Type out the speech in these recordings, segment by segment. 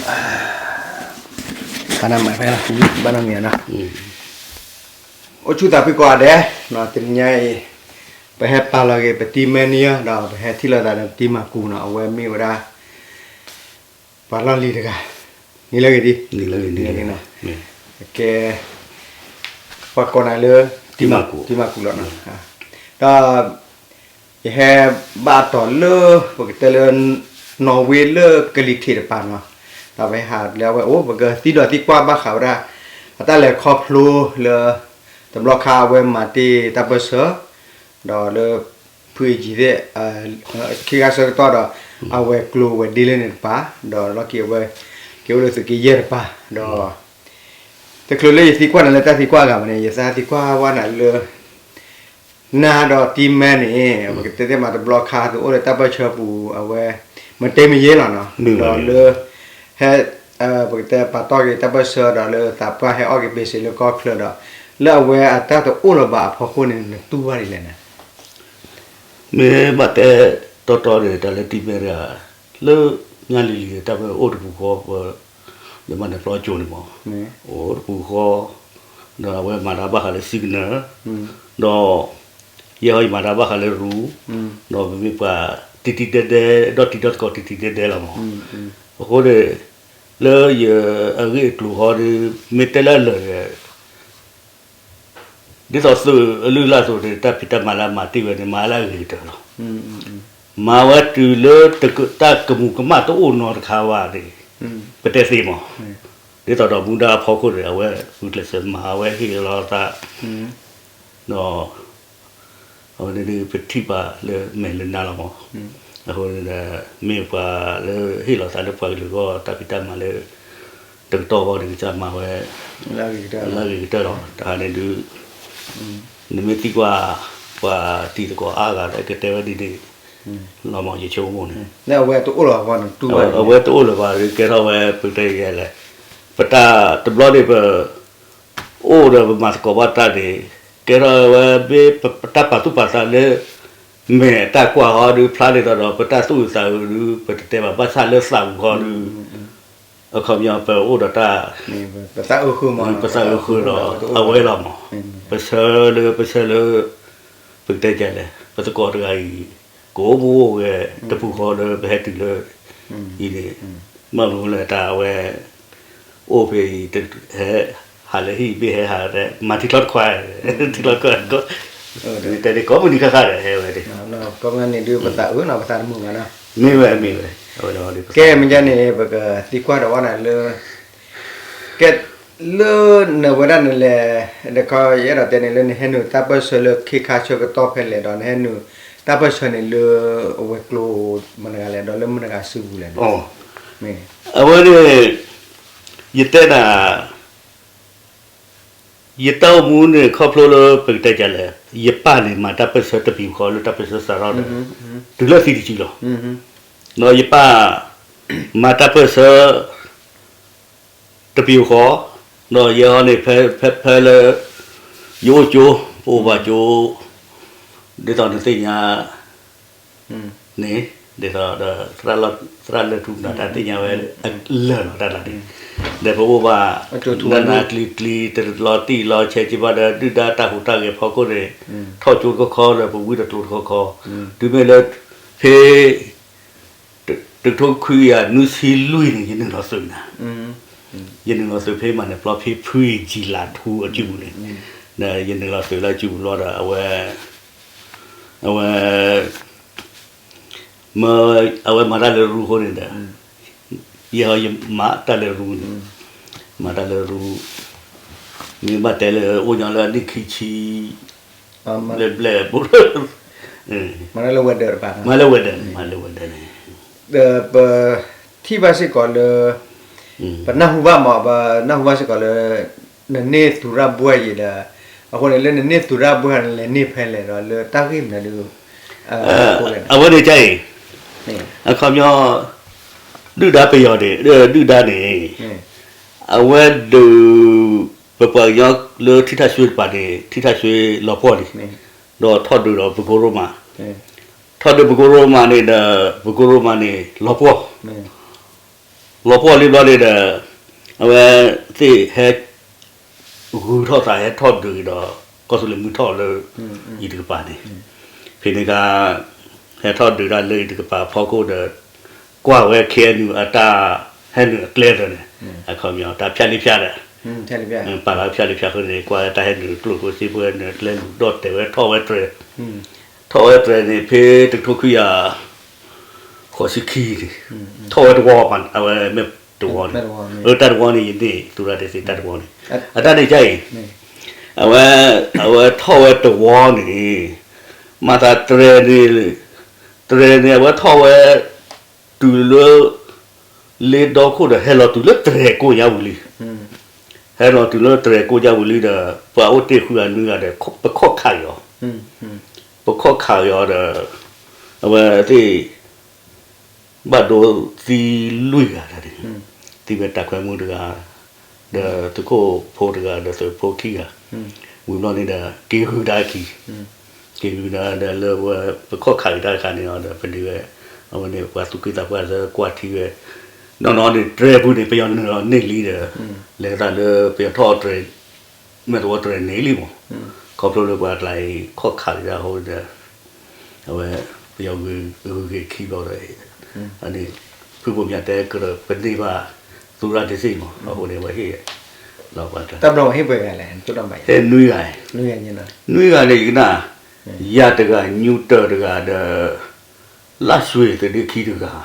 ဘၣ်နီတမံၤနီၤ, အိၣ်ဆူၣ်သးဖုကိးဂၤဒဲး, တနံၤညါအံၤ ပဟဲပာ်လီၤက့ၤ ပတံၤမဲန့ၣ်ယါ ဒီးပဟဲထံၣ်လိာ်သးဒီးပတံၤမၤကူးနီၤ, အဝဲမ့ၢ်ဝဲဒၣ် ပှၤလီၢ်လံၤတဂၤ, နံၤလၢဂ့ၤဒံး, နံၤလၢဂ့ၤနီၤ, ကဲ ပှၤကိးနၤလၢ တံၤမၤကူးလီၤနီၤ, ဒီး ယဟဲဘၣ်အတီၤလၢ ပကတဲလၢ နီၣ်ဝ့လၢကလံၤထံးတပၤနီၤ, ဒီးပဟဲဟးလၢအဝဲအိၣ် ပကသံဒီးသံကွၢ်ဘၣ်ဃးဝဲဒၣ် အတၢ်လဲၤခီဖျိလၢ တဘျီခါအဝဲမၤတ့ၢ်တၢ်ပၢၢ်ဆၢ ဒီးလၢ ဖုအ့ၣ်ကံသ့ၣ် ခံဂၤဆၢကတီၢ်ဒီး အဝဲၤကျိၤဝဲၤဒ့လၢန့ၣ်တပၤ, ဒီးလီၢ်ခံအဝဲ က့ၤအိၣ်လၢသုးက့ယဲၢ်တပၤ, ဒီး တချုးလၢယသံကွၢ်နၤလၢတၢ်သံကွၢ်အဂၤမးန့ၣ် ယသးသံကွၢ်ဝဲနၤလၢ နၤဒီးတံၤမဲန့ၣ် ပကတဲသ့မးတဘျီခါ သုအိၣ်လၢတၢ်ပၢၢ်ဆၢပူၤ အဝဲ မ့ၢ်တဲမ့ၢ်ယဲလီၤနီၤ, ဒီးလၢ ဟဲ ပကတဲပာ်တီၢ်က့ၤတၢ်ပၢၢ်ဆၢဒီးလၢသးပှၢ်ဟဲအီၣ်က့ၤပ့ၤစ့းလၢကီၢ်ချၢဒီး လၢအဝဲအတၢ်တအိၣ်လၢၤဘၣ်အဖီခိၣ်န့ၣ် နတူၢ်ဘၣ်ဒ်လဲၣ်န့ၣ် မ့ၢ်ဘၣ်တဲတီတီန့ၣ် တၢ်လၢတံၤမဲတဂၤ လၢညါလံၤလံၤန့ၣ် တၢ်ပၢၢ်အိၣ်တပူၤဃီ ပ ယမၤနၢၤပျီကၠိန့ၣ်မး, အိၣ်တပူၤဃီ ဒီးအဝဲမၤတၢ်ဘၣ်ဃးလၢ signal ဒီး ယဲဟီယမၤတၢ်ဘၣ်ဃးလၢရူ ဒီးပမ့ၢ်ပှၤတံၤတံၤဒဲဒဲ ဒီးတံၤဒီသကိးတံၤတံၤဒဲဒဲလီၤမး, အဃိန့ၣ် လၢယအဂ့ၢ်အကျိၤဃီဒီး မ့ၢ်တဲလၢအလၢာ်န့ၣ် ဒ်သိးသုးအလုၢ်အလၢ်အသိးန့ၣ် တၢ်ဖံးတၢ်မၤလၢအမၤတ့ၢ်ဝဲန့ၣ် မၤလၢအဂ့ၤကတၢၢ်လီၤ. မၤဝဲတုၤလၢတၢ်ကမူၤကမၣ်တအိၣ်နီတခါဘၣ်န့ၣ် ပတဲသ့မး, ဒ်သိးဒီးမူဒါအဖီခိၣ်န့ၣ် အဝဲဂုာ်ကျဲးစၢးမၤဝဲဟ့ၣ်လီၤသး ဒီး အဝဲန့ၣ်ဒုးပထံၣ်ပှၤလၢမဲာ်လၢနါလီၤမး, အဃိန့ၣ်ဒီး မ့ၢ်ပှၤလၢဟ့ၣ်လီၤသးလၢပှၤကလုာ်အဂီၢ် တၢ်ဖံးတၢ်မၤလၢ တကတီၢ်အဂီၢ်န့ၣ် ကစၢ်မၤဝဲ လၢအဂ့ၤကတၢၢ်လီၤ. တဟါန့ၣ်ဒုး နမ့ၢ်သံကွၢ် ပှၤတံၤသကိးအါဂၤလၢကတဲဝဲဒ်န့ၣ် လီၤမး ယဆိကမိၣ်န့ၣ် အဝဲတအိၣ်လၢၤဘၣ်န့ၣ် ကဲထီၣ်ဝဲပကတဲယဲလဲၣ်, ပတၢ်တဘျီန့ၣ်ပ အိၣ်ဒီးပမၤသကိးဘၣ်တၢ်န့ၣ် ကဲထီၣ်ဝဲမ့ၢ်ပတၢ်ပာ်သူၣ်ပာ်သးလၢ မဲာ်တၢ်ကွၢ်ဟီဒုးဖျါဒ်သိးဒီး ပတၢ်သူၣ်အုးသးအုးဒုး ပတတဲဘၣ် ဘၣ်ဆၣ်လၢသးပူၤဃီဒုး အခီပညီပအိၣ်ဒီးတၢ် ပသးအုးဃုာ်ဒီး အဝဲလီၤမး, ပဆၢလၢ ပဆၢလၢ ပကတဲဒ်လဲၣ် ပသကိးတဂၤအံၤ ကအိၣ်မူအိၣ်ဂဲၤတပူၤဃီလၢပဟဲတုၤလၢ အံၤန့ၣ် မ့ၢ်မနုၤလဲၣ်တၢ်အဝဲ အိၣ်ဖဲအံၤ ဟဲဟးလၢဟံၣ် မ့ၢ်ဟဲဟး မၤထံချီတခွါ ထံချီတခွါ တဲဒ်ကိးမုၢ်နံၤဃၣ်ဃၣ်ဒီးဟဲဝဲဒၣ် ကိးမုၢ်နံၤဒုးပသးအုးနီၤ ပသးတမုာ်ဘၣ်နီၤ မ့ၢ်ဝဲ မ့ၢ်ဝဲ ကဲ မ့ၢ်ဒ်န့ၣ် ပကသံကွၢ်ဒီးဝဲနၤလၢ ကဲ လၢနဝဲဒၣ်နလဲၤ တခီ ယအဲၣ်ဒိးတဲန့ၣ်လၢနဟဲနုာ်တၢ်ပၢၢ်ဆၢလၢခ့ခါဆၢကတီၢ်ဖဲလဲၣ်ဒီး နဟဲနုာ်တၢ်ပၢၢ်ဆၢန့ၣ်လၢအဝဲၤကျိၤမတၤတဂၤလဲၣ် ဒီးလၢမတၤတဂၤစုပူၤလဲၣ်န့ၣ် အဝဲန့ၣ် ယတဲဒၣ် ယတၢ်အိၣ်မူန့ၣ် ခီဖျိလၢပကတဲဒ်လဲၣ် ယပၢ်န့ၣ် မၤတၢ်ပၢၢ်ဆၢတပံၤဃီလၢတၢ်ပၢၢ်ဆၢစးထီၣ်ဒီး တုၤလၢသံတစုလီၤ. ဒီးယပၢ် မၤတၢ်ပၢၢ်ဆၢ တပံၤဃီ, ဒီးယဲဟီန့ၣ် ဖဲ ဖဲ ဖဲလၢ ယအိၣ်ကၠိ ပအိၣ်ဘၣ်ကၠိ ဒ်သိးနသ့ၣ်ညါ န့ၣ် ဒ်သိးဒီး သရၣ်လၢထူနၤတၢ်သ့ၣ်ညါဝဲ လၢာ်လီၤတၢ်လၢန့ၣ် ဒီးပအိၣ်ဘၣ် နနၤကျံၤကျံၤ တလီၤတံၢ်လီၤဆဲးက့ၤဘၣ်ဒီး ဒုၣ်ဒါတၢ်ဟူးတၢ်ဂဲၤဖီခိၣ်န့ၣ် ထီၣ်ကၠိတခီခီဒီး ပဝံတကျိၤတခီခီ တုၤမ့ၢ်လၢ ဖဲ တကထိခွံကယၤနွံဆံလွံၢ်န့ၣ် ယနုာ်လီၤသုးနၤ, ယနုာ်လီၤသုးဖဲမၤနၢၤပျီဖဲဖုယံၤလးထူအစုပူၤန့ၣ်, ဒီးယနုာ်လီၤသုးလၢအစုပူၤဘျီဒီး အဝဲ အဝဲ မ့ၢ် အဝဲမၤတၢ်လၢရူအဃိန့ၣ်ဒီး ယဲဟီယမၤတၢ်လၢရူန့ၣ်, မၤတၢ်လၢရူ မ့ၢ်ဘၣ်တဲလၢအိၣ်ညီလၢအနံၣ်ခံဆံ ဘျဲၣ်ဘျဲၣ် မၤလၢဝဲၤဒၢးတပၤ, မၤလၢဝဲၤဒၢးန့ၣ် မၤလၢဝဲၤဒၢးန့ၣ် ဒီးပထံၣ်ဘၣ်စ့ၢ်ကီးလၢ ပနၢ်ဟူဘၣ်မး ပနၢ်ဟူဘၣ်စ့ၢ်ကီးလၢ နန့ၢ်သူရၣ်ဘွဲ့အံၤဒီး အဃိန့ၣ် လၢနန့ၢ်သူရၣ်ဘွဲ့န့ၣ် လဲၤန့ၢ်ဖဲလဲၣ်ဒီး လၢတၢ်ဂ့ၢ်မနုၤဒုး အဝဲန့ၣ်ကအံၤ အခီပညီ ဒုၣ်ဒါပယီၤန့ၣ် ဒုၣ်ဒါန့ၣ် အဝဲဒုး ပပှၤကညီလၢထံထၣ်ဆွ့တပၤန့ၣ် ထံထၣ်ဆွ့လီၤပှီၢ်လံ, ဒီးထီၣ်ဒုးဒီးပကိရိမး, ထီၣ်ဒုးပကိရိမးန့ၣ်ဒီး ပကိရိမးန့ၣ် လီၤပှီၢ် လီၤပှီၢ်လံဘျီန့ၣ်ဒီး အဝဲသ့ၣ်ဟဲ ဂုၤထီၣ်သးဟဲထီၣ်ဒုးဒီး ကီၢ်သူလ့ၤမုၢ်ထီၣ်လၢ အံၤတကပၤန့ၣ် ဖဲန့ၣ်အခါ ဟဲထီၣ်ဒုးတၢ်လၢအံၤတကပၤအဖီခိၣ်ဒီး ကွၢ်ဝဲ ခ့ၣ်အဲၣ်ယူၣ် အတၢ်ဟဲနုာ်အကျဲသၢန့ၣ် အခီပညီ တၢ်ဖၠၣ်လံဖၠၣ်ဒီး ပာ်လီၤဖၠၣ်လံဖၠၣ်ဃိန့ၣ် ကွၢ်တၢ်ဟဲနုာ်ကျိၣ်ဖိစ့ဖိ ဟဲနုာ်အကျဲလူၤဒီၣ်တဲာ်ဝဲထီၣ်ဝဲတြဲၤ ထီၣ်ဝဲတြဲၤန့ၣ် ဖဲတကထိခွံကယၤ ဃိးဆံခံန့ၣ် ထီၣ်ဝဲတဝီ အဝဲမ့ၢ်တဝီန့ၣ် အတၢ်တဝီန့ၣ် ယန့ၢ်သူရၣ်တသ့တၢ်တဝီန့ၣ် အတၢ်န့ၣ်ကၢ်အံၤ အဝဲ အဝဲထီၣ်ဝဲတဝီန့ၣ် မၤသးတြဲၤန့ၣ် တြဲၤန့ၣ် အဝဲထီၣ်ဝဲ တုၤလၢ လ့ဒီခိၣ်ဒီး ဟဲလီၤတုၤလၢတြဲၤကိးညါဝံၤလံ ဟဲလီၤတုၤလၢတြဲၤကိးညါဝံၤလံဒီး ပှၤအိၣ်တ့ၢ်ဃုဂၤနွံဂၤဒီး ပခီၣ်ခးက့ၤအီၤ ပခီၣ်ခးက့ၤအီၤဒီး အဝဲသ့ၣ် ဘၣ်ဒိသံလွံၢ်ဂၤတၢ်န့ၣ် သံဝဲတၢ်ခွဲမူတဂၤ ဒီးသုးခိၣ်ဖိတဂၤ ဒီးသုးဖိခံဂၤ ဝံၤဘျီန့ၣ်ဒီး က့ၤဂုၤတၢ်အခံ က့ၤဂုၤတၢ်ဒီးလၢဝဲ ပခီၣ်ခးက့ၤတၢ်တခါန့ၣ်ဒီး ပန့ၢ်ဝဲ အဝဲန့ၣ် ပှၤသူၣ်က့သးပှၢ်လၢကွၢ်ထံဝဲ နီၢ်နီၢ်န့ၣ် တြဲၤပူၤန့ၣ် ပယီၤနုာ်လီၤန့ၢ်လံဒီး လဲၤသးလၢပယီၤထီၣ်တြဲၤ မဲာ်သဝီတြဲၤန့ၣ်လံမး ခီဖျိလၢပှၤကျါအံၤ ခီၣ်ခးက့ၤတၢ်အဃိဒီး အဝဲ ပယီၤဂုၤက့ၤခံဘျီဒီး အန့ၣ် ဖုဘိၣ်မၠးတဲ ကရၢၢ်ပန့ၢ်ဘၣ် သူရၣ်တသ့မး အဃိန့ၣ် ဝဲဟ့ၣ် လီၤပှၤကျါ ဟ့ၣ်နွံဂၤ နွံဂၤန့ၣ် ယၤတဂၤ ညူတၢၢ်တဂၤဒီး လၢ်ရွှ့ၣ်သုးဒ့ခံတဂၤ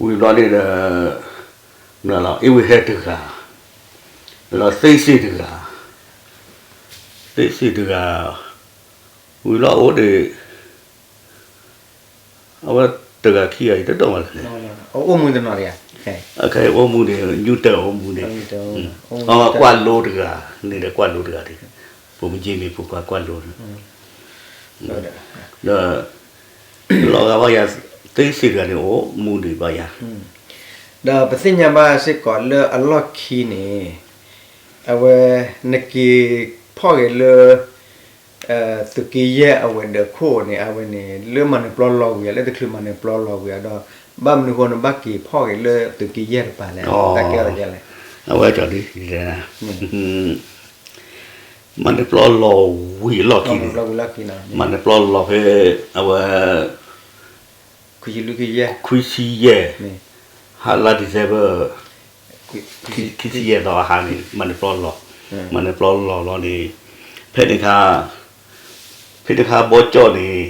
ဝံၤဘျီန့ၣ်ဒီး အ့ဝ့ၢ်ဟဲတဂၤ ဒီးသ့စ့ၣ်တဂၤ သ့စ့ၣ်တဂၤ ဝံၤဘျီအိၣ်ဒီး အဝဲတဂၤခံဂၤအံၤတဒိၣ်မးလဲၣ် အိၣ်မူန့ၣ် ညူတၢၢ်အိၣ်မူန့ၣ် ကွၢ်လိတဂၤ န့ၣ်ဒီးကွၢ်လိတဂၤန့ၣ် ပိာ်မုၣ်က့မ့ၢ်ဖိခွါကွၢ်လိန့ၣ် ဒီး လီၤဂာ်ဘၣ်ယၤ သ့စ့ၣ်တဂၤန့ၣ် အိၣ်မူဒံးဘၣ်ယၤ ဒီးပသ့ၣ်ညါဘၣ်စ့ၢ်ကီးလၢအလီၢ်ခံန့ၣ် အဝဲ နက့ၤဖီၣ်ဂ့ၤလၢ သုးက့ယဲၢ်အဝဲၤဒၢးခိၣ်န့ၣ် အဝဲန့ၣ် လၢမၤနၢၤပျီလီၤဝံၤဧါ လၢတချုးမၤနၢၤပျီလီၤဝံၤဧါဒီး ဘၣ်မနုၤဃိနဘၣ်က့ၤဖီၣ်ဂ့ၤလၢ သုးက့ယဲၢ်တပၤလဲၣ် တၢ်ကဲထီၣ်လဲၣ် အဝဲကၠီဒ် မၤနၢၤပျီလီၤဝံၤအလီၢ်ခံန့ၣ် မၤနၢၤပျီလီၤဖဲ အဝဲ ခွံဆံယဲၢ် ဟါလါ December ခံဆံယဲၢ်သီအဟါန့ၣ် မၤနၢၤပျီလီၤ မၤနၢၤပျီလီၤလီၤန့ၣ် ဖဲန့ၣ်ခါ ဖဲန့ၣ်ခါဘီကၠီၣ်န့ၣ်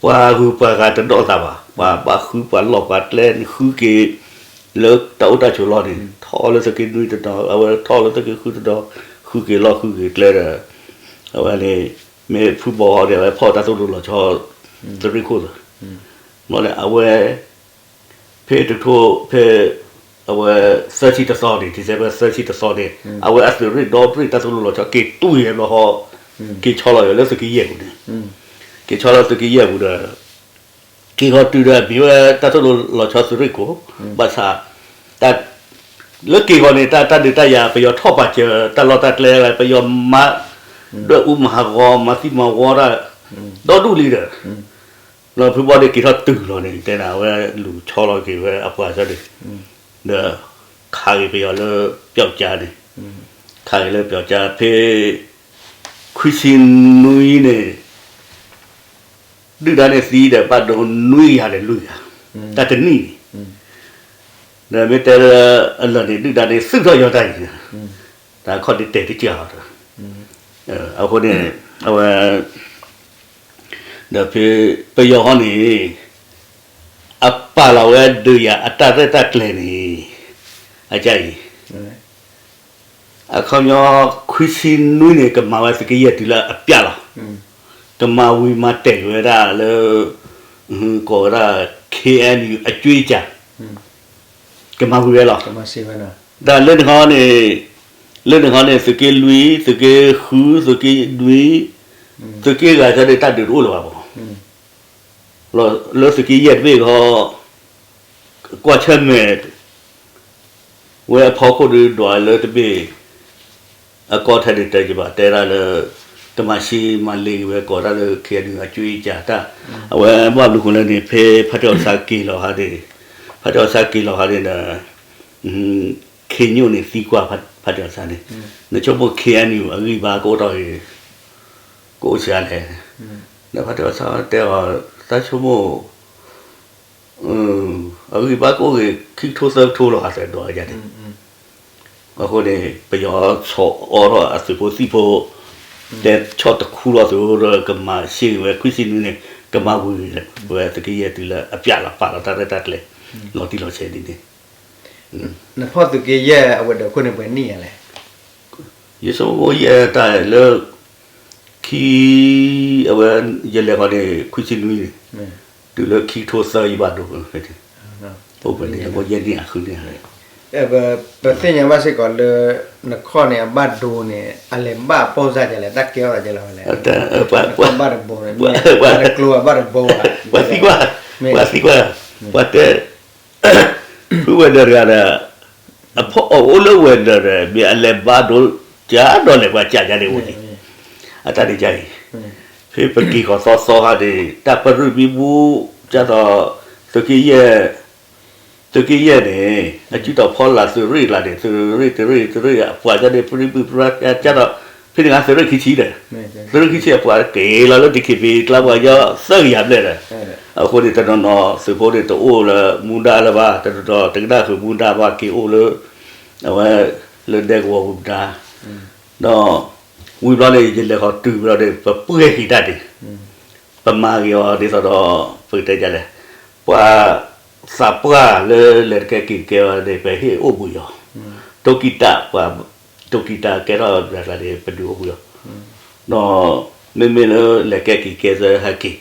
ပှၤဂုၤပှၤဂၤတဒိးသးဘၣ် ပှၤဘၣ်ဃုပှၤလီၢ်ပှၤကျဲန့ၣ် ဃုက့ၤ လၢတၢ်အိၣ်တၢ်ဆိးလီၢ်န့ၣ် ထီၣ်လၢသုးက့နွံတနီၤ အဝဲထီၣ်လၢသုးက့ဃုတနီၤ ဃုက့ၤလီၢ်ဃုက့ၤကျဲဒီး အဝဲန့ၣ် မ့ၢ်ဖုဘီဟီန့ၣ် အဝဲဖီၣ်တၢ်သိၣ်လိလီၤဆီ သုးရ့ၣ်ခိၣ်သၢ ဘျီန့ၣ် အဝဲ ဖဲတထိ ဖဲ အဝဲ သၢဆံတသီန့ၣ် December သၢဆံတသီန့ၣ် အဝဲအသုးရ့ၣ်ဒီပြ့ၣ်တၢ်သိၣ်လိလီၤဆီ က့ၤတူၢ်ယဲၢ်ဘျီဃီ က့ၤဆီလီၤယဲၢ်လၢသုးက့ယဲၢ်ပူၤန့ၣ် က့ၤဆီလီၤသုးက့ယဲၢ်ပူၤဒီး က့ၤဃီတုၤဒီးမ့ၢ်ဝဲတၢ်သိၣ်လိလီၤဆီသုးရ့ၣ်ခိၣ် ဘၣ်ဆၣ် တၢ် လၢက့ၤဃီန့ၣ် တၢ်တၢ်ဒုးတၢ်ယၤ ပယီၤထီၣ်ပာ်စၢၤတၢ်လီၢ်တၢ်ကျဲ ပယီၤမၤ ဒွဲၣ်အူမၤဟးဂီၤ မၤသံမၤဝီတၢ် ဒီဒူၣ်လံဒီး လီၤဖုဘီန့ၣ်က့ၤထီၣ်တုၤလီၤန့ၣ် တဲဒၣ်အဝဲလူၤဆီလီၤက့ၤဝဲအပှၤဆၢန့ၣ် ဒီး ခးက့ၤပယီၤလၢပျီကၠါန့ၣ် ခးက့ၤလၢပျီကၠါဖဲ ခွံဆံနွံန့ၣ် ဒုၣ်ဒါန့ၣ်သံဒီးဘၣ်ဒိနွံဂၤဒီးလွံၢ်ဂၤ တၢ်တနံၣ်န့ၣ် ဒီးမ့ၢ်တဲလၢအလၢာ်န့ၣ် ဒုၣ်ဒါန့ၣ်သုးထီၣ်ယီၤတၢ်အံၤ တၢ်ခီၣ်ဒ့တဲာ်တကၢ်အီၤဒီး အဃိန့ၣ် အဝဲ ဒီးဖဲပယီၤဟီန့ၣ် အပာ်လီၤဝဲဒုးယၤအတၢ်ရဲၣ်တၢ်ကျဲၤန့ၣ် အကါအံၤ အခီပညီ ခွံဆံနွံန့ၣ် ကမၤဝဲသုးက့ယဲၢ်တုၤလၢအပျၢ်လီၤ. ကမၤဝံၤမၤတဲာ်က့ၤဝဲဒၣ်လၢ ကိးဝဲဒၣ် ခ့ၣ်အဲၣ်ယူၣ် အကၠွ့ကၠး ကမၤဝံၤဝဲလီၤ. တၢ်လၢန့ၣ်ခီန့ၣ် လၢန့ၣ်ခီန့ၣ် သုးက့လွံၢ် သုးက့ဃု သုးက့နွံ သုးက့ဂၤဆၢန့ၣ် တၢ်ဒုးတအိၣ်လၢၤဘၣ်ဘၣ်. လၢသုးက့ယဲၢ်တဘ့ၣ်ခီ ကွၢ်ဆၢၣ်မဲာ် ဝဲအဖီခိၣ်ဒုးဒွးလၢတဘ့ၣ် အကီထဲန့ၣ်တဲကဘၣ်တဲဒၣ်လၢ တမၤရှဲမၤလ့ၤဝဲကိးဒၣ်လၢ ခ့ၣ်အဲၣ်ယူၣ် အကၠွ့ကၠးတၢ် အဝဲဘၣ်ဘျုးဃိလၢန့ၣ် ဖဲဖါတံၢ်အီၣ်ဆၣ်က့ၤလီၤဟါန့ၣ် ဖါတံၢ်အီၣ်ဆါက့ၤလီၤခါန့ၣ်ဒီး ခ့ညိၣ်န့ၣ်သံကွၢ်ဖါတံၢ်အီၣ်ဆါန့ၣ်, နဆိကမိၣ် ခ့အနံၣ် အဂံၢ်ဘါကအိၣ်ထီၣ်ဂ့ၤ ကအိၣ်ဆံးအါလဲၣ်. ဒီးဖါတံၢ်အီၣ်ဆါတဲအီၤ, သးဆိကမိၣ် အဂံၢ်ဘါကအိၣ်ဂ့ၤ ခံကထိသၢကထိလီၤ အသးဒိးယၤန့ၣ်. အဃိန့ၣ် ပယီၤဆီၣ်အီထီၣ်အသုးဖိသံၣ်ဖိ တဲဆီၣ်တခူလီၤသုးဒီး ကမၤရှ့ဝဲခွံဆံနွံန့ၣ် ကမၤဝံၤဝဲသုးက့ယဲၢ်တုၤလၢအပျဲလီၤ ပာ်လီၤတၢ်ရဲၣ်တၢ်ကျဲၤ လီၤတံၢ်လီၤဆဲးဒ်န့ၣ်. နဖီၣ်သုးက့ယဲၢ်အဝဲဒီးခိၣ်န့ၣ်ပှဲၤနံၣ်ယါလဲၣ်. ယဆိကမိၣ်ယဲၢ်တၢ်လၢ ခံ အဝဲ ယလဲၤခီန့ၣ် ခွံဆံနွံန့ၣ် တုၤလၢခံကထိသၢယဘၣ်ဒိဖဲန့ၣ်, အိၣ်ပှဲၤန့ၣ် ယဲၢ်နံၣ်အဃုန့ၣ်. ပသ့ၣ်ညါဘၣ်စ့ၢ်ကီးလၢ နခီၣ်န့ၣ်အဘၣ်ဒိန့ၣ် အလဲၤဘၣ်ပိၢ်စၢ်ကလဲၣ် တၢ်ကဲထီၣ်သးကလဲၣ်ဝဲလဲၣ်. နခီၣ်ဘၣ်တဘိန့ၣ် မ့ၢ်တကျိၤအဘၣ်တဘိဘၣ်. ပှၤသံကွၢ်, ပှၤသံကွၢ်, ပှၤတဲ ဖုဝဲၤဒၢးတဂၤဒီး အဖီၣ်အီၣ်အိၣ်လၢဝဲၤဒၢးဒီး မ့ၢ်အလဲၤဘၣ်ဒိ ကဒီးလဲၤပှၤကးယါန့ၣ်အိၣ်န့ၣ်, အတၢ်န့ၣ်ကါအံၤ, ဖဲပက့ၤဃီၤသီသီခါန့ၣ် တၢ်ပရူၢ်မံမူ ကၢ်သိး သုးက့ယဲၢ် သုးက့ယဲၢ်န့ၣ် အစုတီၤဖီလာ်သုးရ့ၣ်ကျါန့ၣ် သုးရ့ၣ် သုးရ့ၣ် သုးရ့ၣ်အပှၤကန့ၣ် ပရံပူၤပရါ ကၢ်သိး ဖဲန့ၣ်ဂၤသုးရ့ၣ်ခံဆံဒီး သုးရ့ၣ်ခံဆံအပှၤက့ၤလီၤလၢ DKBA ကျါပှၤကညီသၢကယၤဘျဲၣ်ဒီး အဃိန့ၣ် တနီၤနီၤသုးဖိန့ၣ် တအိၣ်လၢမူဒါလၢၤဘၣ်, တနီၤနီၤတကနၣ်ဃုာ်မူဒါဘၣ် က့ၤအိၣ်လၢ အဝဲ လၢဒဲကဝီၤမူဒါ ဒီး ဝံၤဘျီန့ၣ် ယလဲၤခီတုၤဘျီန့ၣ် ပပှဲၤက့ၤတၢ်န့ၣ် ပမၤက့ၤအီၤဒ်သိးဒီး ပကတဲဒ်လဲၣ်, ပှၤသးပှၢ်လၢလဲၤတကဲက့ၤတကဲဝဲန့ၣ် ပဟ့ၣ်အိၣ်ဘှံးအီၤ, တိကံတၢ် ပှၤ တိကံတၢ်ကဲထီၣ်ဘျးကျါန့ၣ် ပဒုးအိၣ်ဘှံးအီၤ, ဒီး မ့မ့ၢ်လၢလဲၤကဲက့ၤကဲသၢဟဲက့ၤ,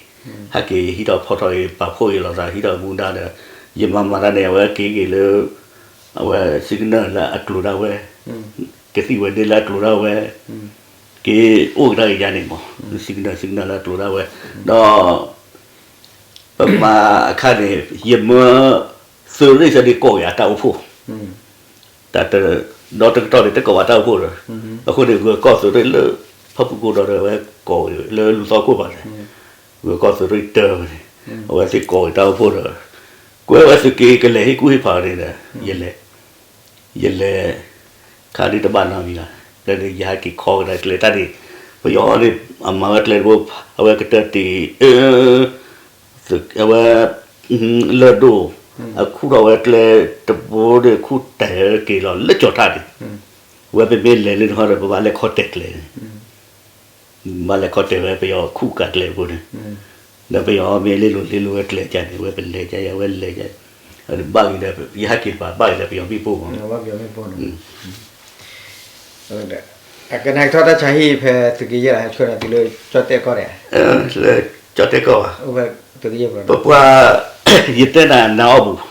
ဟဲက့ၤဟံးထီၣ်ဖီထီၣ်အံၤ ပာ်ဖှိၣ်အံၤလိာ်သး ဟံးထီၣ်မူဒါဒီး ယမၤမၤတၢ်န့ၣ် အဝဲက့ၤက့ၤလၢ အဝဲ signal လၢအကျိၤဒၣ်ဝဲ, ကသံၣ်ဝဲဒၣ်လၢအကျိၤဒၣ်ဝဲ, က့ၤအိၣ်ကဒါက့ၤယါန့ၣ်မး signal signal လၢအကျိၤဒၣ်ဝဲ, ဒီး ပမၤအခါန့ၣ် ယမၢ သုးရ့ၣ်သၢဒ့ကိးက့ၤအတၢ်အိၣ်ဖှိၣ်, တၢ်တ ဒီတကတီၢ်န့ၣ် တကိးဘၣ်တၢ်အိၣ်ဖှိၣ်ဒီး, အဃိန့ၣ် ဂၢၤကီၢ်သုးရ့ၣ်လၢ ဖၣ်ပူၣ်ကိၢ်ဒီး အဝဲကိးလၢလူၤသီခိၣ်ဘၣ်န့ၣ်, ဂၢၤကီၢ်သုးရ့ၣ်တၢန့ၣ်, အဝဲသ့ၣ်ကိးက့ၤတၢ်အိၣ်ဖှိၣ်ဒီး, ကွဲဝဲသုးက့ကလဲၤဟ့ၣ်ကူၣ်ဟ့ၣ်ဖးန့ၣ်ဒီး ယလဲၤ ယလဲၤ ခါဒ်တဘၣ်နီတမံၤဘၣ်, လၢန့ၣ်ယဟဲက့ၤခီကဒါကျဲတၢ်န့ၣ်, ပယီၤန့ၣ် အမၤဝဲကျဲတဘိ, အဝဲကတၢၢ်တ့ၢ် အဝဲ လၢၢ်ဒိၣ်, အခူၣ်ထီၣ်ဝဲကျဲတဘိန့ၣ် ခူၣ်တဲာ်က့ၤလီၤလၢကၠီၤထၣ်န့ၣ်, ဝဲပမ့ၢ်လဲၤလၢတခီဒီး ပဘၣ်လဲၤခီတဲာ်ကျဲန့ၣ် ဘၣ်လဲၤခီတဲာ်ဝဲပယီၤခူၣ်ကးကျဲအဃိန့ၣ်, ဒီးပယီၤမ့ၢ်လ့လိာ်လ့လိာ်ဝဲကျဲကန့ၣ် ဝဲပလဲၤကယၤ ဝဲလဲၤကယၤ, ဘၣ်ဂ့ၤဒီး ယဟဲက့ၤတပၤ ဘၣ်ဂ့ၤဒီးပယီၤမ့ၣ်ပိၢ်မး, အကနၣ်ကထီၣ်တၢ်ဆါဟံၣ်ဖဲသုးက့ယဲၢ်လၢဟဲဆှၢဒီးတုၤလၢကၠီၣ်တဲၣ်ကီၢ်ဒဲး, လၢကၠီၣ်တဲၣ်ကီၢ်ဘၣ်, ပပှၤ ယတဲနၤနၤအီၣ်ပူၤ,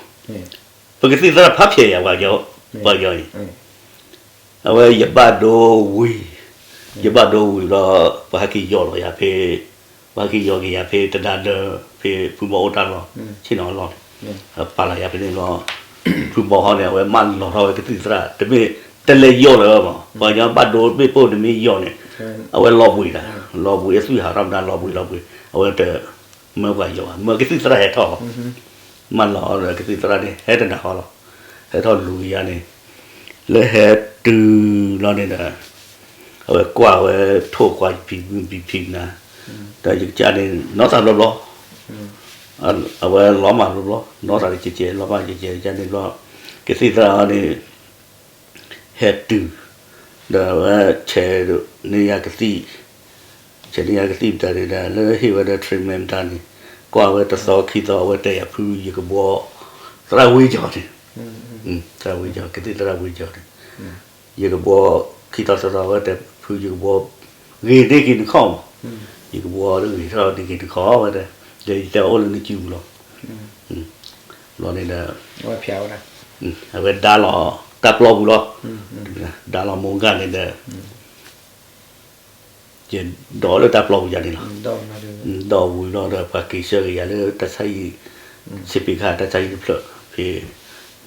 ပကသံၣ်သရၣ်ဖးဖျဲးယၤ ပှၤကညီအံၤ, အဝဲယဘၣ်ဒိဝံၤ, ယဘၣ်ဒိဝံၤဘျီ ပှၤဟဲက့ၤယီၢ်လီၤယၤဖဲ, ပှၤဟဲက့ၤယီၢ်က့ၤယၤဖဲတဒါဒၢ ဖဲဖုဘီအိၣ်တၢ်လီၢ် ဆ့ၣ်နီၤအလီၢ်န့ၣ်, ပာ်လီၤယၤဖဲန့ၣ်ဘျီ, ဖုဘီဟီန့ၣ် အဝဲမၢလီၤထီၣ်ဝဲကသံၣ်သရၣ် တမ့ၢ်တလဲၤယီၢ်လၢၤဘၣ်မး ပှၤကညီဘၣ်ဒိမ့ၣ်ပိၢ်တမ့ၢ်ယီၢ်န့ၣ်, အဝဲလီၤဘှံးတၢ်, လီၤဘှံးအသွံၣ်ဟးထီၣ်မတၤ လီၤဘှံးလီၤဘှံး အဝဲတ မၢပှၤယီၢ်ဘၣ် မၢကသံၣ်သရၣ်ဟဲထီၣ်, မၢလီၤဒီးကသံၣ်သရၣ်န့ၣ် ဟဲတနၤဃီလီၤ, ဟဲထီၣ်လူၤကယၤန့ၣ်, လၢဟဲတုၤလီၤန့ၣ်ဒီး, အဝဲကွၢ်ဝဲထိၣ်ကွၢ်ဖံးမုၢ်ဖံးဖံးနၤ, ဒီးယကစၢ်န့ၣ် နီၢ်သးဘျီဘျီ, အဝဲလီၤမၢ်ဘျီဘျီ နီၢ်သးတကဲးကဲး လီၤမၢ်ကဲးကဲး ယကစၢ်န့ၣ်ဘျီ, ကသံၣ်သရၣ်အီၤန့ၣ် ဟဲတုၤ, ဒီးအဝဲဆဲးန့ၢ်ယၤကသံၣ်, ဆဲးန့ၢ်ယၤကသံၣ်မတၤန့ၣ်ဒီး လၢဟ့ၣ်ဝဲဒီး treatment မတၤန့ၣ်, ကွၢ်ဝဲတသီခံသီ အဝဲတဲယၤဖုယကဘှီ, သရၣ်ဝ့ကီၤန့ၣ်, သရၣ်ဝ့ကီၤ ကသံၣ်သရၣ်ဝ့ကီၤန့ၣ်, ယကဘှီ ခံသီသၢသီ အဝဲတဲဖုယကဘှီ, ဂ့ၤန့ၢ်က့ၤနခီၣ်မး, ယကဘှီဂ့ၤထီၣ်န့ၢ်က့ၤနခီၣ်ဝဲတဲ, ဒီးယတဲအီၤအိၣ်လၢနစုပူၤလီၤ, ဘျီန့ၣ်ဒီး အဝဲဒါလီၤတၢ်ပျီပူၤလီၤ, ဒါလီၤမိၢ်ဂၤန့ၣ်ဒီး ယဒိးလၢတၢ်ပျီပူၤယၤန့ၣ်လီၤ, ဒီးဝံၤဘျီဒီး ပှၤက့ၤဆှၢက့ၤယၤလၢတၢ်ဆါဟံၣ်, စ့ပ့ၤခါတၢ်ဆါဟံၣ်တဖျၢၣ်, ဖဲ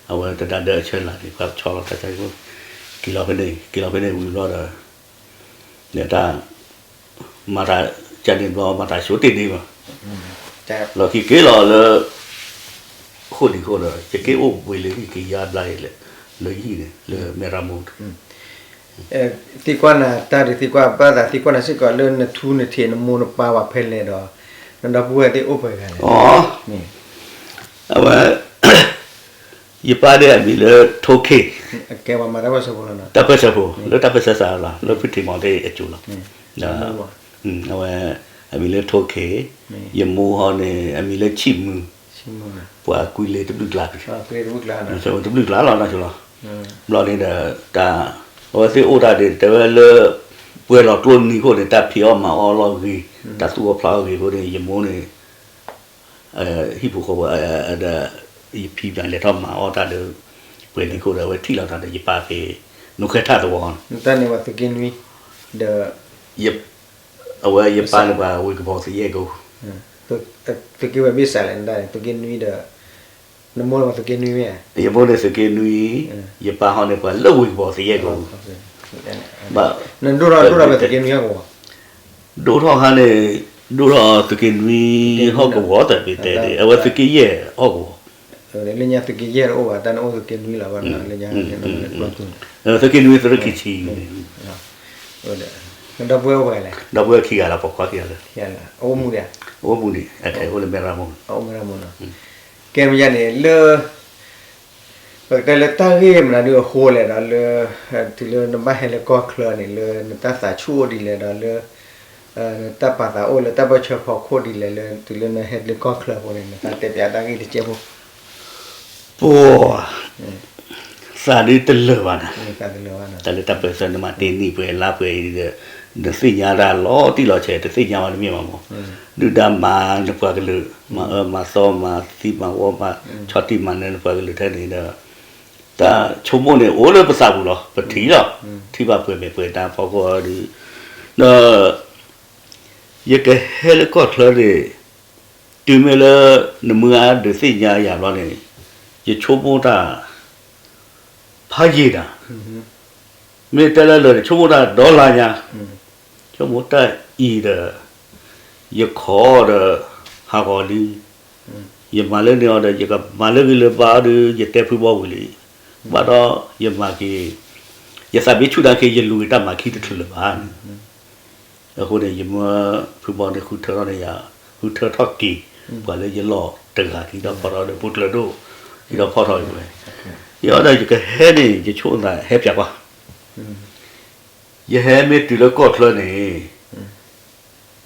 အဝဲတဒါဒၢအဆၢလၢ်န့ၣ် ပှၤဆီလီၤတၢ်ဆါဟံၣ်, က့ၤလီၤဖဲန့ၣ် က့ၤလီၤဖဲန့ၣ်ဝံၤဘျီဒီး ဒီးတၢ် မၤတၢ်ကန့ၣ်ဘျီ မၤတၢ်ဆိတ့ၢ်န့ၣ်ဘၣ်, လီၢ်ခံက့ၤလီၤလၢ ဃိး ခိၣ်ဒံးခိၣ်ဒီး ယက့ၤအိၣ်ဝ့ၤလၢဟံၣ်က့ၤယါဘျါအံၤလၢ လၢယဟံၣ်န့ၣ် လၢမဲၣ်ရမိၢ် သံကွၢ်နၤတၢ်ဒုးသံကွၢ်ဘၣ်သး သံကွၢ်နၤစ့ၢ်ကီးလၢနထူနထံးနမိၢ်နပၢ်ဝဲဖဲလဲၣ်ဒီး နဒီပုၢ်ဝဲၢ်သ့ၣ်အိၣ်ပှဲၤဂၤလဲၣ်. အဝဲ ယပၢ်န့ၣ်အမံၤလၢထိၣ်ခ့ၣ်, တၢ်ပၢၢ်ဆၢဖိ, လၢတၢ်ပၢၢ်ဆၢစးလီၤ လၢဖုထံးမီၤသ့ၣ်အစိၤလီၤ. အဝဲ အမံၤလၢထိၣ်ခ့ၣ်, ယမိၢ်ဟီန့ၣ် အမံၤလၢဆံၣ်မုၢ်, ပှၤကွံလ့တဘျုးကျါ, တဘျုးကျါလီၤ တၢ်ဆိလီၤ. ဘျီန့ၣ်ဒီး တၢ် အဝဲသ့ၣ်အိၣ်တၢ်ဒ်တဲဝဲလၢ ပှဲၤလီၤကျိနံၤခိၣ်န့ၣ် တၢ်ဖံးအီၣ်မၤအီၣ်လီၤဂ့ၤ, တၢ်သူၣ်အီၣ်ဖျးအီၣ်ဂ့ၤအဃိန့ၣ် ယမိၢ်န့ၣ် ဟံၣ်ဖိဃီဖိ ဒီး ယဖံဘၣ်လဲၤထီၣ်မၤအီၣ်တၢ်ဒီး ပှဲၤနံၤခိၣ်ဒီး အဝဲထံၣ်လီၤတၢ်ဒီးယပၢ်ဖဲ နိၤခဲထၣ်သဝီန့ၣ် တၢ်န့ၣ်ဝဲသုးက့နွံ ဒီး အဝဲယပၢ်န့ၣ်ပှၤဝ့ၢ်ကဘီသယဲၢ်ကိ သုးက့ဝဲဘ့ၣ်စးလဲၣ် နတၢ်န့ၣ် သုးက့နွံဒီး နမိၢ်န့ၣ်ပှၤသုးက့နွံမ့ၢ်ဧါ. ယမိၢ်န့ၣ်သုးက့နွံ, ယပၢ်ဟီန့ၣ်ပှၤလၢဝ့ၢ်ကဘီသယဲၢ်ကိ နဒိၣ်ထီၣ်ဒိၣ်ထီၣ်ဖဲသုးက့နွံဟီၣ်ကဝီၤ. ဒိၣ်ထီၣ်ခါန့ၣ် ဒိၣ်ထီၣ်သုးက့နွံဟီၣ်ကဝီၤတၢ်ပ့ၤတဲန့ၣ် အဝဲသုးက့ယဲၢ်ဟီၣ်ကဝီၤ လၢညါသုးက့ယဲၢ်တအိၣ်ဘၣ် တၢ်န့ၣ်အိၣ်သုးက့နွံလီၤဘၣ်လၢညါ သုးက့နွံသုးရ့ၣ်ခံဆံ နဒီပုၢ်ဝဲၢ်အိၣ်ပှဲၤဂၤလဲၣ်. ဒီပုၢ်ဝဲၢ်ခံဂၤလီၤ ပိာ်ခွါခံဂၤလၢ အိၣ်မူဒံးဧါ. အိၣ်မူန့ၣ် အိၣ်လၢမဲၣ်ရမိၢ် ကဲမ့ၢ်ယၤန့ၣ်လၢ ပကတဲလၢတၢ်ဂ့ၢ်မနုၤဒုးအဃိလဲၣ်ဒီးလၢ တုၤလၢနဘၣ်ဟဲလၢကီၢ်ချၢန့ၣ် လၢနတၢ်သးဆူၣ်အိၣ်ဒ်လဲၣ်ဒီးလၢ နတၢ်ပာ်သးအိၣ်လၢတၢ်ပၢၢ်ဆၢဖီခိၣ်ဒ်လဲၣ်လၢ တုၤလၢနဟဲလၢကီၢ်ချၢအဃိန့ၣ် နသးတဲပၠးတၢ်ဂ့ၢ်တကဲးဖိ ပှၤ သးဒုးတလၢာ်ဘၣ်နၤ, တၢ်လၢတၢ်ပၢၢ်ဆၢနမၤတ့ၢ်နံၣ်ပှဲၤလါပှဲၤအံၤဒီး နသ့ၣ်ညါတၢ်လီၤတံၢ်လီၤဆဲး တသ့ၣ်ညါဘၣ်တမ့ၢ်ဘၣ်မး, ဒုၣ်ဒါမၤနပှၤကလုာ် မၤအၢမၤသီမၤသံမၤဝီ မၤဆီၣ်တံၢ်မၤနၢၤနပှၤကလုာ်ထဲန့ၣ်ဒီး တၢ်ဆိကမိၣ်န့ၣ်အိၣ်လၢပသးပူၤလီၤ ပထံၣ်လီၤ, ထံၣ်ဘၣ်ပှဲၤမဲာ်ပှဲၤတၢ်ဖီခိၣ်အီၤဒီး ဒီး ယကဟဲလၢကီၢ်ချၢန့ၣ် တုၤမ့ၢ်လၢ နမုၢ်ဂၤဒုးသ့ၣ်ညါယၤဘျီန့ၣ် ယဆိကမိၣ်တၢ် ဖးယံာ်တၢ်, မ့ၢ်တဲလၢလၢာ်န့ၣ် ဆိကမိၣ်တၢ်ဒီလါညါ, ဆိကမိၣ်တၢ်အံၤဒီး ယခိးဒီး ဟးဂီၤလံ, ယမၤလၢန့ၣ်အီၤဒီး ယကမၤလၢဂ့ၤလၢဘါအီၤဒီး ယတဲဖုဘီဝံၤလံ, ဘၣ်ဒီးယမၤက့ၤ, ယသးမ့ၢ်ဆူၣ်တၢ်က့ၤ ယလူၤက့ၤတၢ်မၤခံတချုးလၢၤဘၣ်န့ၣ် အဃိန့ၣ် ယမၢဖုဘီန့ၣ်ဃုထၢထီၣ်န့ၣ်ယၤ, ဃုထၢထီၣ်က့ၤ ပှၤလၢယလီၢ်တဂၤခံဒီးဖီထီၣ်ဒီး ပူၤကျၢၤဒိၣ် ခံဒီးဖီထီၣ်အံၤဝဲ, ယအီၤဒီးယကဟဲန့ၣ် ယဆိကမိၣ်သးဟဲပၠးကွၢ်, ယဟဲမ့ၢ်တုၤလၢကီၢ်ချၢန့ၣ်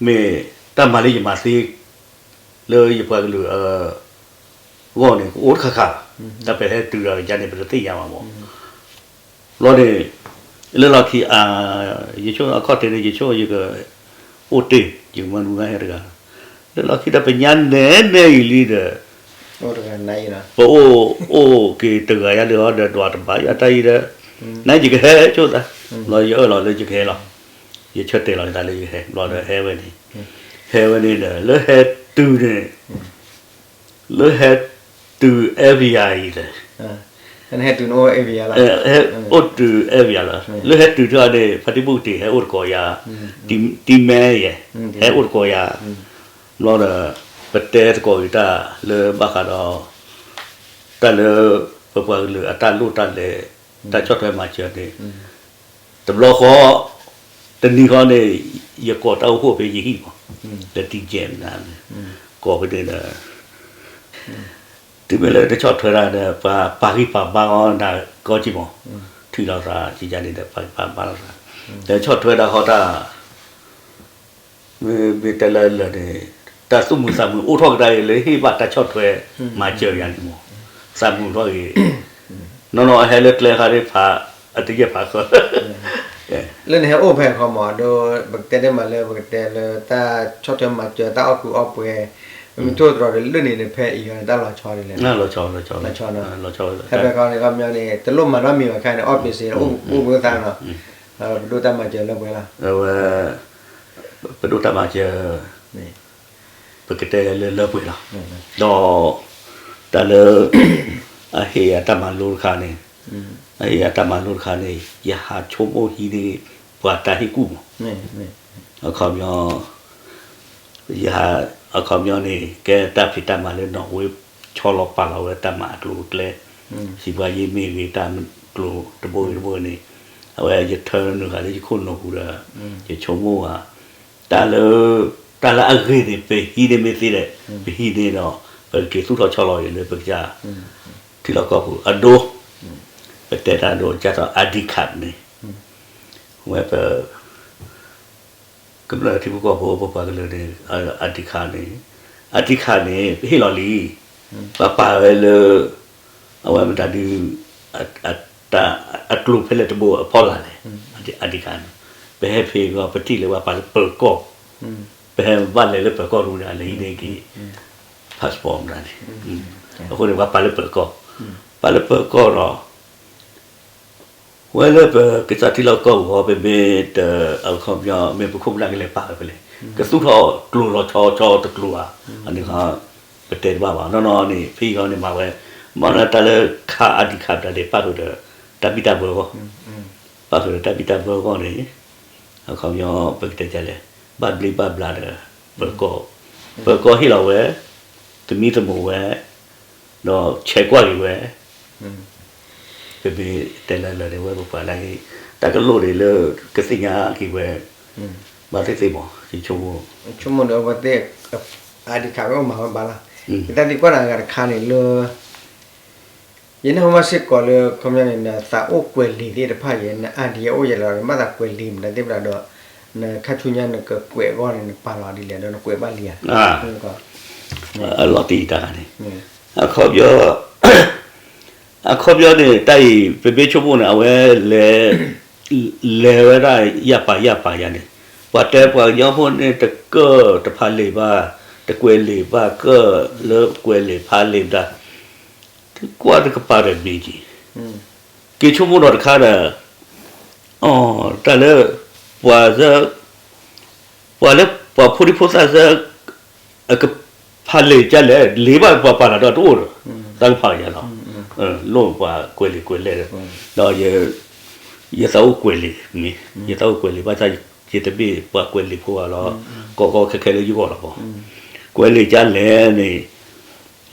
မ့ၢ်တၢ်မၤလၢယမၤသ့ လၢယပှၤကလုာ်အဂီၢ်န့ၣ် ကအိၣ်တခါခါ, တၢ်ပဟဲတုၤဒီးယၤန့ၣ် ပတသ့ၣ်ညါဘၣ်မး, ဘျီန့ၣ် လၢလီၢ်ခံ ယဆိကမိၣ်အခီၣ်ထံးန့ၣ် ယဆိကမိၣ်ယက အိၣ်တ့ၢ် ယကမၤနမုၢ်ဂၤဟဲတဂၤ, လၢလီၢ်ခံဒီးပညါနဲၣ်နဲၣ်အံၤလံဒီး ပအိၣ်အိၣ်က့ၤတဂၤယၤလၢဟီဒီး ဒွးတဘၣ်ယၤတၢ်အံၤဒီး နယကဟဲဆိသး, ဘျီယအၢၣ်လီၤလၢယကဟဲလီၤ, ယဆၢတဲာ်လီၤယသးလၢယကဟဲ ဘျီဒီးဟဲဝဲန့ၣ်, ဟဲဝဲန့ၣ်ဒီး လၢဟဲတုၤန့ၣ် လၢဟဲတုၤ area အံၤလဲၣ်, အိၣ်တုၤ area လီၤ, လၢဟဲတုၤထီၣ်န့ၣ် ဖါတံၢ်ဘူၣ်ကတ့ၢ် ဟဲအိၣ်တကိးယၤ, တံၤမဲယဲၢ် ဟဲအိၣ်တကိးယၤ, ဘျီဒီး ပတဲသကိးက့ၤတၢ်လၢဘၣ်ဃးဒီး တၢ်လၢ ပပှၤကလုာ်အတၢ်လိၣ်တၢ်လဲၤ တၢ်ဆီၣ်ထွဲမၤစၢၤန့ၣ် တဘျီဃီ တနံၤဃီန့ၣ် ယကိးတၢ်အိၣ်ဖှိၣ်ဖဲယဟံၣ်မး လၢ တီၣ်ကဲး မနုၤန့ၣ် ကိးဖဲန့ၣ်ဒီး တုၤမ့ၢ်လၢတဆီၣ်ထွဲတၢ်ဒီး ပှၤပာ်ဂံၢ်ပာ်ဘါအီၤနၤကီက့ၤမး ထံၣ်လိာ်သး ကယၤန့ၣ်ဒီး ပာ်ဂံၢ်ပာ်ဘါလိာ်သး ဒီးဆီၣ်ထွဲတၢ်ဃီတၢ် မ့ၢ်တဲလၢလၢာ်န့ၣ် တၢ်သူၣ်မုာ်သးမုာ်အိၣ်ထီၣ်ကဒါအံၤလၢဟ့ၣ်ဘၣ်တၢ်ဆီၣ်ထွဲမၤစၢၤယၤန့ၣ်မး သးမုာ်ထီၣ်ဂ့ၤ နီၢ်နီၢ်အဟဲလၢကျဲခါဒ်ဖး အတယဲၢ်ဖးဃၢ လၢနဟဲအိၣ်ဖဲခီမး ဒီးပကတဲတ့ၢ်မးလၢ ပကတဲလၢတၢ်ဆီၣ်ထွဲမၤစၢၤတၢ်အီၣ်ကုအီၣ်ပှဲၤ မ့ၢ်ထိၣ်သတြီၤဒီးလၢန့ၣ်န့ၣ် ဖဲအံၤအီၤန့ၣ် တၢ်လီၤဆီဒ်လဲၣ် လီၤဆီ လီၤဆီ ဟဲဖဲခီန့ၣ် ခီပညီန့ၣ် တလိၣ်မၤနီတမံၤဘၣ်ခါန့ၣ် အီၣ်ပ့ၤစ့ အိၣ်ပှဲၤသးနီၤ ပဒိၣ်တၢ်မၤစၢၤလၢပှဲၤလီၤ အဝဲ ပဒိၣ်တၢ်မၤစၢၤ ပကတဲလၢလၢပှဲၤလီၤ ဒီး တၢ်လၢ အဟ့ၣ်အတၢ်မၤလိတခါန့ၣ် အဟ့ၣ်အတၢ်မၤလိတခါန့ၣ် ယဟးဆိကမိၣ်ဟံးန့ၢ် ပှၤတၢ်ဟ့ၣ်ကူၣ်မး အခီပညီ ယဟး အခီပညီန့ၣ် ကဲတၢ်ဖံးတၢ်မၤလၢနီၣ်ဝ့ ဆီလီၤပာ်လီၤဝဲတၢ်မၤအကျိၤအကျဲ, စံးပှၤယ့မ့ၢ်ဂ့ၤ တၢ်ကျိၤတဘိဂ့ၤတဘိန့ၣ်, အဝဲယထၢနုာ်ဃာ်လၢယခိၣ်နူာ်ပူၤဒီး, ယဆိကမိၣ်ဘၣ်, တၢ်လၢ, တၢ်လၢအဂ့ၤန့ၣ် ပဟံးန့ၢ်မ့ၢ်သ့ဒီး, ပဟံးန့ၢ်ဒီး, ပကက့ၤသူၣ်ထီၣ်ဆီလီၤအံၤလၢပကစၢ် ထံလီၢ်ကီၢ်ပူၤအဒိ, ပတဲတၢ်ဒိ ကၢ်သိး ID card န့ၣ်, ဝဲပ ကမျၢၢ်ထံဖိကီၢ်ဖိ ပပှၤကလုာ်န့ၣ်, ID card န့ၣ်, ID card န့ၣ် ပဟ့ၣ်လီၤလံ, ပှၤပာ်ဝဲလၢ, အဝဲမတၤဒုး, အကျိၤဖဲလဲၣ်တဘိအဖီလာ်လဲၣ်, ID card န့ၣ်, ပဟဲဖဲအဂီၢ် ပထံၣ်လၢပှၤပာ်လၢပၢၤကီၢ်, ပဟဲဘၣ်လဲၤလၢပၢၤကီၢ်တမူန့ၣ် လဲၤဟံးန့ၢ်က့ၤ passport မတၤန့ၣ်, အဃိန့ၣ် ပှၤပာ်လၢပၢၤကီၢ်, ပာ်လၢပၢၤကီၢ်ဒီး ဝဲလၢပကစၢ်ထံလီၢ်ကီၢ်ပူၤဃီ ပမ့ၢ်တ, အခီပညီ မ့ၢ်ပခိၣ်ပနၢ်ကလဲၤပာ်ဝဲဖဲလဲၣ်, ကသူၣ်ထီၣ်ကျိၤလီၤဆီဆီတကျိၤဧါ, အန့ၣ်, ပတဲတဘၣ်ဘၣ်, နီၢ်နီၢ်န့ၣ် ဖဲအံၤဃီန့ၣ်မၤဝဲ, မ့ၢ်လၢတၢ်လၢ card ID card မတၤန့ၣ် ပၣ်ဃုာ်ဒီး, တၢ်ဘံၣ်တၢ်ဘၢအဂီၢ်, ပၣ်ဃုာ်ဒီးတၢ်ဘံၣ်တၢ်ဘၢအဂီၢ်န့ၣ်, အခီပညီ ပကတဲဒ်လဲၣ်, ဘၣ်ဘျ့ဘၣ်ဘျးဒီး, ပၢၤကီၢ်, ပၢၤကီၢ်ဟ့ၣ်လီၤဝဲ, သမံသမိးဝဲ, ဒီးဆဲးကွၢ်က့ၤဝဲ, ပမ့ၢ်တဲလၢလၢာ်န့ၣ် ဝဲပပှၤလၢ, တၢ်ကလိၣ်န့ၣ်လၢ, ကသ့ၣ်ညါက့ၤဝဲ, ဘၣ်သ့ၣ်သ့ၣ်မး ယဆိကမိၣ်, ဆိကမိၣ်ဒီးအဝဲသ့ၣ်, ID card ဝဲအိၣ်မၤဝဲဘၣ်လီၤ, ယတၢ်သံကွၢ်နၤဂၤတခါန့ၣ်လၢ ယနၢ်ဟူဘၣ်စ့ၢ်ကီးလၢ ခီပညီန့ၣ် နသးအိၣ်ကွဲးလံာ်သ့ၣ်တဖၣ်ယဲၢ် န ID အိၣ်ယဲၢ်လီၤ နဘၣ်သးကွဲးလံာ်မတၤသ့ၣ်တဖၣ်ဒီး, နခါဆူညါနကကွဲးအဂီၢ်န့ၣ် နပာ်လီၤဒ်လဲၣ်ဒီးနကွဲးဘၣ်လံဧါ, အလီၤတံၢ်တၢ်န့ၣ်, အခီပညီ, အခီပညီန့ၣ် တၢ်အံၤ ပမ့ၢ်ဆိကမိၣ်န့ၣ် အဝဲလဲၤ, လဲၤဝဲဒၣ်ယၢ်ပာ်ယၢ်ပာ်ယၤန့ၣ်, ပှၤတဲပှၤကညီဖိန့ၣ် တကၢၣ်တဖးလံာ်ဘၣ်, တကွဲးလံာ်ဘၣ်ကၢၣ်လၢကွဲးလံာ်ဖးလံာ်မတၤ, တကွၢ်တကပၤဒီးမ့ၢ်က့ၤ, က့ၤဆိကမိၣ်ဒီးတခါဒီး, အ, တၢ်လၢ, ပှၤ, ပှၤလၢပှၤဖိဒံဖိသၣ်သၢ အကဖးလံာ်ကလဲၣ်, လံာ်ဘၣ်ပှၤပာ်လီၤဒီးတအိၣ်ဒီး, တၢ်ကဖးယၤလီၤ, လိၣ်ပှၤကွဲးလံာ်ကွဲးလဲၢ်ဒီး, ဒီး, ယသးအိၣ်ကွဲးလံာ်မ့ၢ်, ယသးအိၣ်ကွဲးလံာ်ဘၣ်ဆၣ်, ယတမ့ၢ်ပှၤကွဲးလံာ်ဖိဘၣ်လီၤ, ကီကီခဲခဲလၢယဂီၢ်လီၤဘၣ်, ကွဲးလံာ်ကလဲၣ်န့ၣ်,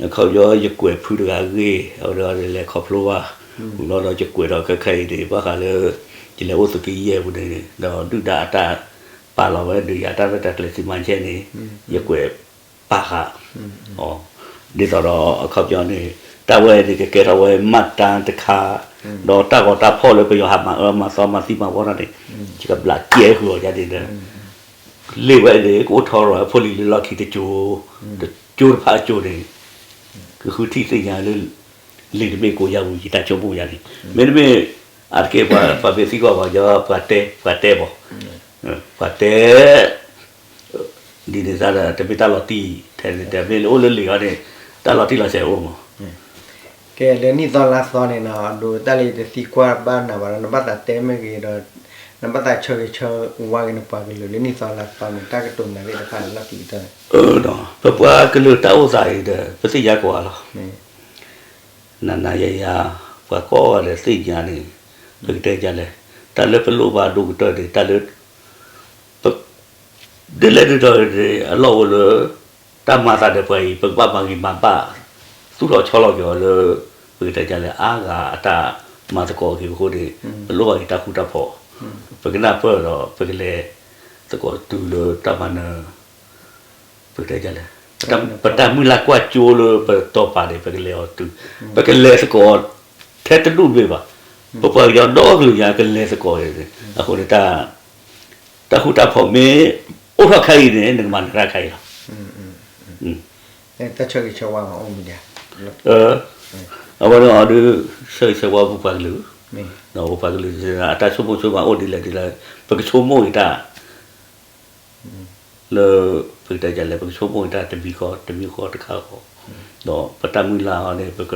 အခီပညီယကွဲးဖုတဂၤအဂ့ၢ်, အဝဲဒီးလဲၤခီဖျိဘၣ်, ဝံၤဘျီဒီးယကွဲးဒီးခဲခဲအံၤန့ၣ် ဘၣ်ဃးလၢ, ယလဲၤအိၣ်သုးက့ယဲၢ်ပူၤန့ၣ်, ဒီးဒုၣ်ဒါအတၢ်ပာ်လီၤဝဲ ဒုးယၤတၢ်ရဲၣ်တၢ်ကျဲၤသ့ၣ်မၤကဲန့ၣ်, ယကွဲးပာ်ဃာ်, ဒ်သိးဒီးအခီပညီန့ၣ်, တၢ်ဝဲန့ၣ်ကကဲထီၣ်ဝဲမှတ်တမ်းတခါ, ဒီးတၢ်ဂီၤတၢ်ဖီၣ်လၢပယီၤဟးမၤအၢမၤသီမၤသံမၤဝီထီၣ်န့ၣ်, ယကဘျးကဲဃုာ်အီၤယၤန့ၣ်ဒီး လံာ်ဝဲန့ၣ် ကအိၣ်ထီၣ်ရီၣ်ဖိလံၤလၢလီၢ်ခံတကၠိ, တကၠိတဖၣ်အကၠိန့ၣ်, ကဃုထံၣ်သ့ၣ်ညါလၢ, လံာ်တမ့ၢ်ကိးယၤဝံၤ ယတၢ်ဆိကမိၣ်ယၤန့ၣ်, မ့တမ့ၢ်, အါတက့ၢ်ပှၤမ့ၢ်သံကွၢ်ပှၤကညီ ပှၤတဲ, ပှၤတဲဘၣ်, ပှၤတဲ ဒ်န့ၣ်သတးဒီး တမ့ၢ်တၢ်လီၤတံၢ်ထဲန့ၣ် တမ့ၢ်လၢအိၣ်လၢလံာ်အီၤန့ၣ်, တၢ်လီၤတံၢ်လီၤဆဲးအိၣ်မး, ကဲလၢနံၣ်သီလါသီန့ၣ်နီၤ ဒိးတၢ်လၢယတသံကွၢ်ဘၣ်နၤဘၣ်ဒီး နဘၣ်သးတဲမ့ၢ်ဂ့ၤဒီး, နဘၣ်သးဆၢဂ့ၤဆၢဝါက့ၤနပှၤကလုာ်လၢနံၣ်သီလါသီန့ၣ် တၢ်ကတိၤနၤသ့ၣ်တဖၣ်န့ၣ်လီၢ်ခံကတၢၢ်န့ၣ်, ပပှၤကလုာ်တၢ်အိၣ်သးအံၤဒီး ပသ့ၣ်ညါကိးဂၤလီၤ နၤနၤယၤယၤ, ပှၤကိးဂၤဒဲးသ့ၣ်ညါန့ၣ်, ပကတဲဒ်လဲၣ်, တၢ်လၢပလိၣ်ဘၣ်ဒိၣ်ကတၢၢ်န့ၣ် တၢ်လၢ, ဒ်လဲၣ်ဒ်လဲၣ်န့ၣ် အလီၢ်အိၣ်လၢ, တၢ်မၤသးဒီးပှၤအံၤ ပကဘၣ်မၤဂ့ၤမၤဘၣ်, သူၣ်ထီၣ်ဆီလီၤက့ၤအီၤလၢ, ပကတဲဒ်လဲၣ် အါဂၤအတၢ်မၤသကိးက့ၤအဃိန့ၣ်, ပလိၣ်ဘၣ်က့ၤတၢ်ဃူတၢ်ဖိး, ပကနၢ်ပၢၢ်ဒီး ပကလဲၤ, သကိးတုၤလၢတၢ်မၤနၢၤ ပကတဲဒ်လဲၣ်, ပတၢ်မုၢ်လၢ်ကွၢ်ကၠိလၢပတီၢ်ပာ်န့ၣ် ပကလဲၤအီၤတုၤ, ပကလဲၤသကိး, ထဲတဒူၣ်တဘ့ၣ်ဘၣ်, ပပှၤကညီဒီကလုာ်ညါကလဲၤသကိးန့ၣ်, အဃိန့ၣ်တၢ်, တၢ်ဃူတၢ်ဖိးမ့ၢ်အိၣ်ထီၣ်ခဲအံၤန့ၣ် နကမၤနၢၤတၢ်ခဲအံၤလီၤ. တၢ်ဆၢဂ့ၤဆၢဝါမးအိၣ်မး, အဝဲဒၣ်အီၤဒုး, ဆၢဂ့ၤဆၢဝါပပှၤကလုာ်, ဒီးပပှၤကလုာ်, အတၢ်ဆိကမိၣ်ဆိကမးအိၣ်ဒ်လဲၣ်ဒ်လဲၣ်, ပကဆိကမိၣ်ဂ့ၤတၢ် လၢ, ပကတဲဒ်လဲၣ် ပကဆိကမိၣ်ဂ့ၤတၢ်တမံၤဃီတမံၤဃီတခါဃီ, ဒီးပတၢ်မုၢ်လၢ်အီၤန့ၣ် ပက,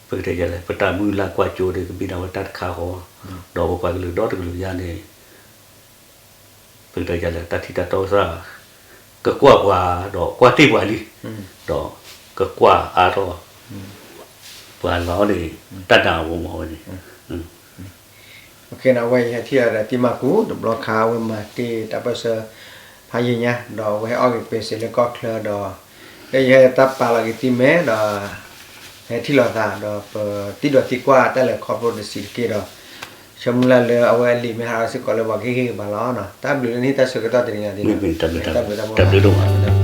ပကတဲဒ်လဲၣ် ပတၢ်မုၢ်လၢ်ကွၢ်ကၠိန့ၣ် ကမ့ၢ်ဒၣ်ဝဲတၢ်တခါဃီ, ဒီးပပှၤကလုာ်ဒီတကလုာ်ညါန့ၣ် ပကတဲဒ်လဲၣ် တၢ်ထံၣ်တၢ်တီကစၢ်, ကကွၢ်ပှၤ, ဒီးကွၢ်တ့ၢ်ပှၤလံ, ဒီးကကွၢ်အါထီၣ်, ပှၤလီၤန့ၣ်, တၢ်ဒၣ်အဝဲမ့ၢ်ဝဲန့ၣ်, အဝဲယဟဲထံၣ်အီၤဒီးတံၤမၤကူး တဘျီခါအဝဲမၤတ့ၢ်တၢ်ပၢၢ်ဆၢ, ဖ ဟါယဲညါ ဒီးအဝဲဟဲအီၣ်က့ၤပ့စ့းလၢကီၢ်ချၢဒီး လၢယဟဲတၢ်ပာ်လီၤက့ၤသံမဲာ်ဒီး ဟဲထံၣ်လိာ်သး ဒီးပသံဒိးသံကွၢ်တၢ်လဲၤခီဖျိတစဲးတက့ၢ်ဒီး ဆၢမုၢ်လၢ်လၢအဝဲအလံာ်မ့ၢ်ဟးထီၣ်စ့ၢ်ကီးလၢပှၤဂ့ၤဂ့ၤဘၣ်လီၤ. တၢ်ဘျုးလၢနဟ့ၣ်တၢ်ဆၢကတီၢ်တနံၤညါဒ်န့ၣ် တၢ်ဘျုးတၢ်ဘျုး